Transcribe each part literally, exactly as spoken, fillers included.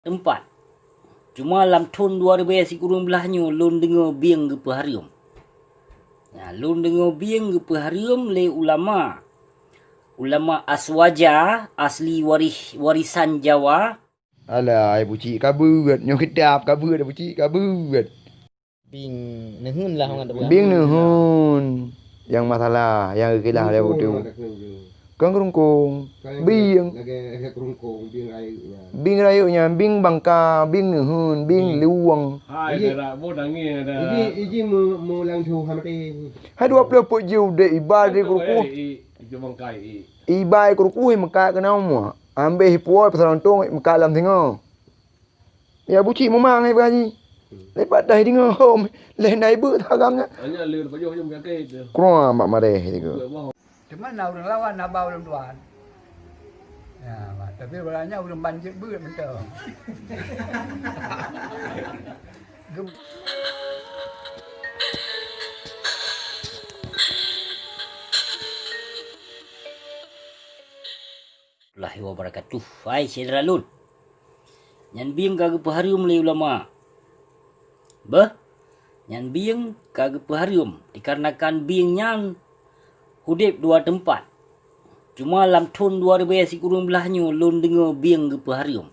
teumpat. Cuma lam thon dua ribèe sikureueng blaih nyoe lôn deungoe bieng geupeuhareuem. Nyan, lôn deungoe bieng geupeuhareuem lé ulama. Ulama Aswaja, asli warih-, warisan Jawa. Alah, ai bucik ka beuet. Nyoe kitab ka beuet, ai bucik ka beuet. Bing neuheun lah, orang kata. Bing neuheun. Nyang masalah, nyang geukilah lé Abah Teungku. Kon keurungkong. Bing. Lagèe, lagèe keurungkong, bing rayeuk nyan. Bing rayeuk nyan, bing bangka, bing neuheun, bing luwang. Hai, iji, dara, boh nangis dah. Iji, iji mu-, mulang jauh hana teh. Hai dua ploh peuet jih udép iba di keurukung. Eh, i, itu bangkai, i. Iba di keurukung, meukat keunoe mua. Ambéh puwoe pasal lontong, meukat lam singoh. Ya bucik mumang hai beuhaji. Lepas dah deungoe hom, leh nai beuet agam nyan. Hanya lé pajoh jom sakét. Keurang mak mareh tiga. Teuma na ureueng lawan haba ulôn tuan. Ya, mak, tapi ureueng nyan ureueng ban jeuet beuet mantong. Gem- Warahmatullahi wabarakatuh. Hai syedara lôn. Nyan bieng ka geupeuhareuem lé ulama. Beuh, nyan bieng ka geupeuhareuem dikarenakan bieng nyan udép dua teumpat. Cuma lam thon dua ribèe sikureueng blaih nyoe lôn deungoe bieng geupeuhareuem.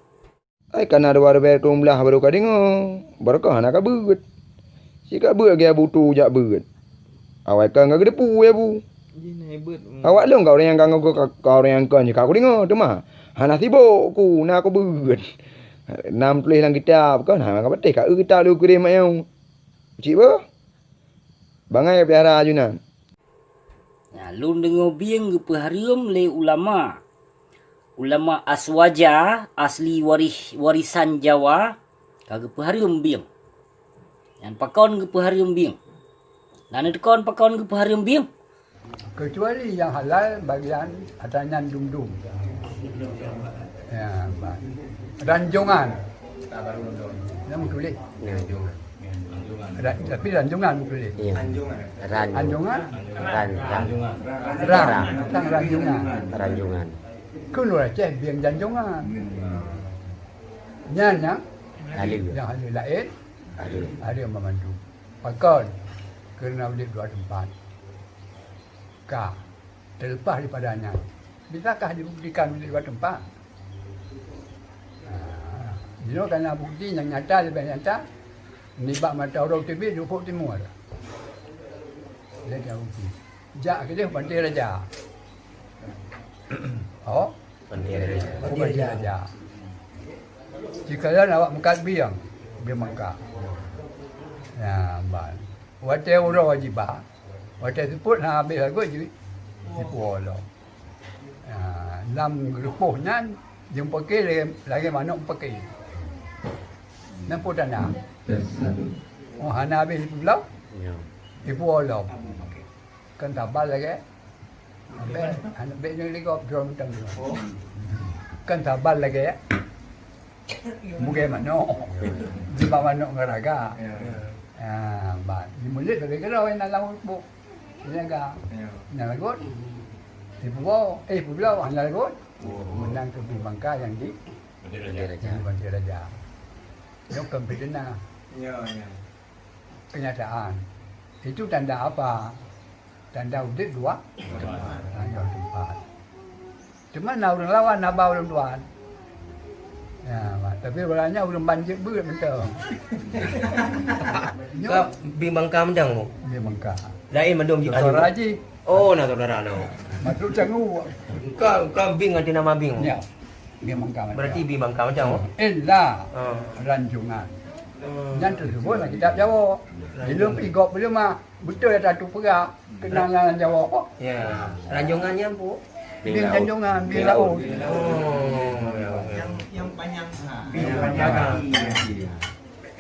Ai kana dua ribèe sikureueng blaih baru ka deungoe, baru ka hana ka beuet. Cit ka beuet lagèe Abu Tu jak beuet. Awai kon ka geuteupeue ya Bu. Jih na beuet. Awak lôn ka ureueng nyang ka, ka, ka ureueng nyang kon jih ka kudeungoe, teuma hana sibok ku na kubeuet. Na meutuléh lam kitab kon, hana ka patéh ka eu kitab lôn kirém mak nyoe. Cit beuh. Bangai piara ajunan. Nah, lôn deungoe bieng geupeuhareuem lé ulama. Ulama Aswaja, asli warih-, warisan Jawa, ka geupeuhareuem bieng. Nyan pakon geupeuhareuem bieng? Na neuteupeue pakon geupeuhareuem bieng? Kecuali nyang halal bagian ata nyan dum-dum. Ya, ba-, ranjongan. Nyan meutuléh. Ranjongan. Ra-, tapi ranjongan meutuléh. Iya. Ran. Anjongan? Ran, ran. Ran. Ran. Tang ranjongan. Ranjongan. Keu ureueng Aceh bieng janjongan. Nyan nyang halal. Nyang halal laén. Halal. Halal meumandum. Pakon? Karena udép dua teumpat. Ka. Terlepas daripada nyan, bisakah dibuktikan di luwa teumpat? Ah, jinoe kana bukti nyang nyata, leubeh nyata, nibak mata uroe teubiet di ufuk timur. Lé kana bukti. Jak keudeh Panté Raja. Oh? Panté Raja. Oh, Panté Raja. Sikalon awak meukat bieng, bieng Mekah. Nah, ban. Watèe uroe jiba, watèe seupôt hana habéh lagot jih, jipuwoe lom. Ha, lam geurupoh nyan, jeumpake lagèe, lagèe manok pake. Nyan peue tanda. Oh, hana habéh jipeubloe, ya, jipuwoe lom. Kan tabal lagèe Bèk, aneuk bèk nyang ligop droe mantong nyoe. Kan tabal lagèe, ya? Mugèe manok. Jiba manok ngon raga. Ya. Ah, ban. Di mulut lagèe keudroe na lam buk. Raga. Ya. Na lagot. Dipuwoe, eh, peubloe, hana lagot. Oh. Meunan keu bingka nyang di Panté Raja. Di Panté Raja. Nyoe kon fiteunah. Ya, ya. Kenyataan. Itu tanda apa? Tanda udép dua? Dua teumpat. Dua teumpat. Teuma na ureueng lawan haba ulôn tuan. Ya, tapi ureueng nyan ureueng ban jeuet beuet mantong. Nyoe. Ka bingka mantong, Bu? Bingka. Laén mandum jih. Saudara jih. Oh, na saudara, no. Matrok Canggu. Engkau, engkau bing ngon nama bing. Ya. Bing Bangka macam. Berarti bing Bangka macam, oh? Ella. Ah. Ranjungan. Ah. Nyan teuseubut lam kitab Jawa. Ranjungan. Di lôn pi gob beuleuh mah. Beutôi ata tu peugah. Keunong lam Jawa, oh. Ya. Ranjungan nyan, Bu? Bing Ranjungan, bing laôt. Oh, ya, ya. Yang, yang panjang. Bing panjang. Iya, iya.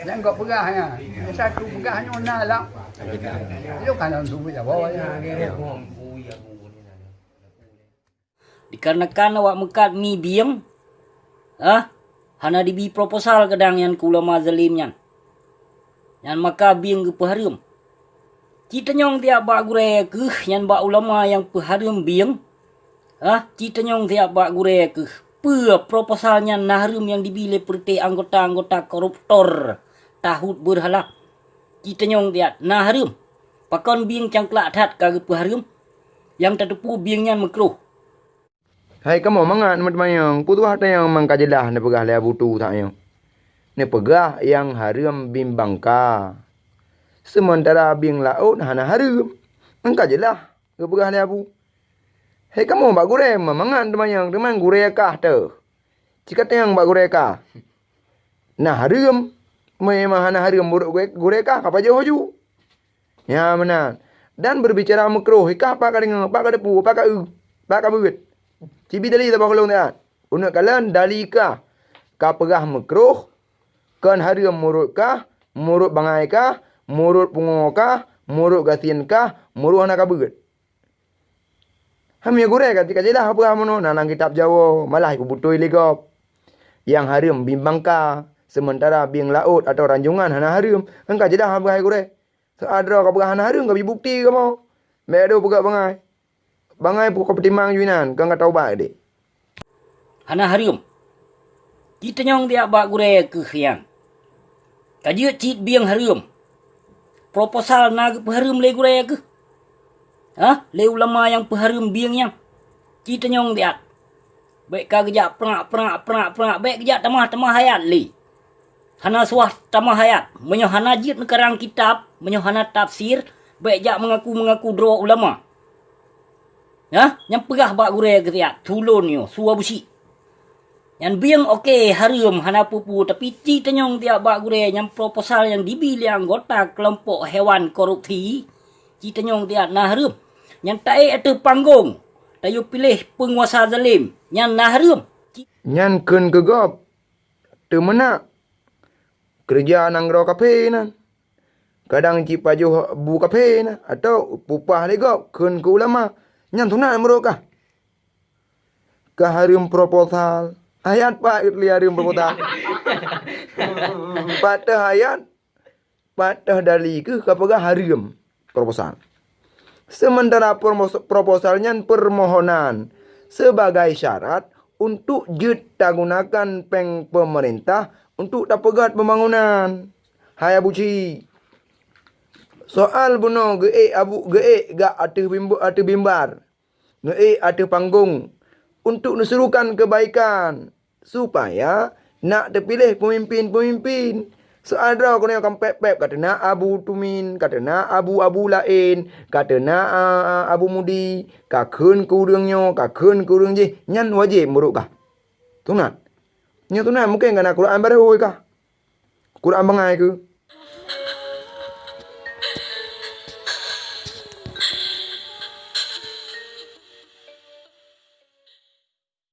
Nyang gob peugah nyan. Satu peugah nyoe na lam. Lôn kan lam suku Jawa, ya. Ya, ya. Dikarenakan awak meukat mi bing, ah, hana dibi proposal kadang nyan keu ulama zalim nyan. Nyan maka bing geupeuhareuem. Ci tanyong siat bak gurèe keuh nyan bak ulama nyang peuhareuem bing, ah, ci tanyong siat bak gurèe keuh. Peue proposal nyan na hareuem nyang dibi lé peureute anggota-anggota koruptor tahut beurhala? Ci tanyong tiat, na hareuem. Pakon bieng cangklak that ka geupeuhareuem? Nyang tateupeue bieng nyan meukroh. Hai kamoe mangat meuteumanyong, peue tuah tanyong mangka jeulaih neupeugah lé Abu Tu that nyoe. Neupeugah nyang hareuem bieng bangka. Seumeuntara bieng laôt hana hareuem. Mangka jeulaih geupeugah lé Abu. Hai kamoe bak gurée mangat teumanyong, teuma gurée kah teuh. Cit katanyong bak gurée kah. Na hareuem, meunyoe hana hareuem meunurot gurée, gurée kah ka pajoh ju. Nyan meunan. Dan berbicara meukroh, kah pat ka deungoe, pat ka teupeue, pat ka eu, pat ka beuet. Cibi dali saboh keulong siat. Uneuk kalon dali kah ka peugah meukroh, kon hareuem meunurot kah, meunurot bangai kah, meunurot pungo kah, meunurot gasien kah, meunurot hana ka beuet. Ham ya gurée ka tika jeulaih peugah meunoe, na lam kitab Jawoe, malah ipeubutôi lé gob. Nyang hareuem bieng bangka, seumeuntara bieng laôt atawa ranjongan hana hareuem, kan ka jeulaih peugah hai gurée. Soe droe ka peugah hana hareuem, ka bukti kamoe. Bék ado peugah bangai. Bangai pukon peutimang ju inan, kan ka taubat deh. Hana hareuem. Ci tanyong tiat bak gurée keuh nyan. Ka jeuet cit bieng hareuem. Proposal na geupeuhareuem lé gurée keuh? Hah? Lé ulama nyang peuhareuem bieng nyan? Ci tanyong tiat. Bék ka geujak prak, prak, prak, prak, bék geujak tamah-tamah ayat lé. Hana suah tamah ayat, meunyoe hana jeuet neukarang kitab, meunyoe hana tafsir, bék jak meungaku-meungaku droe ulama. Hah? Nyang peugah bak gurée keuh tiat, tulôn nyoe, su Abu Syik. Nyan bieng oke, hareuem, hana peue-peue, tapi ci tanyong tiat bak gurée nyang proposal nyang dibi lé anggota keulompok hewan korupsi, ci tanyong tiat na hareuem. Nyan taék ateueh panggong, tayue piléh peunguasa zalim, nyan na hareuem. Ci- Nyan kheun keu gob, teumeunak, keureuja nanggroe kaphé nan. Kadang cit pajoh bu kaphé na, atawa peupah lé gob kheun keu ulama, nyan sunat meunurot kah? Ka hareuem proposal. Ayat pat lé hareuem proposal. Pat teuh ayat, pat teuh dali keuh ka peugah hareuem proposal. Seumeuntara promos-, proposal nyan peurmohonan sebagai syarat untuk jeuet tagunakan péng peumeurintah untuk tapeugét peubangunan. Hai Abu Syik, soal bunoe geuék Abu, geuék gak ateueh bimbo-, ateueh mimbar, neuék ateueh panggong untuk neusurukan keubaikan, supaya nak teupiléh peumimpén-peumimpén. Soal droe keunoe kampék-pék ka teunak Abu Tumin, ka teunak abu-abu laén, ka teunak, a, a, Abu Mudi, ka kheun keu ureuëng nyoe, ka kheun keu ureuëng jih, nyan wajéb meurok kah? Sunat. Nyoe sunat, mungken ka na Quran barô kah? Quran bangai keuh.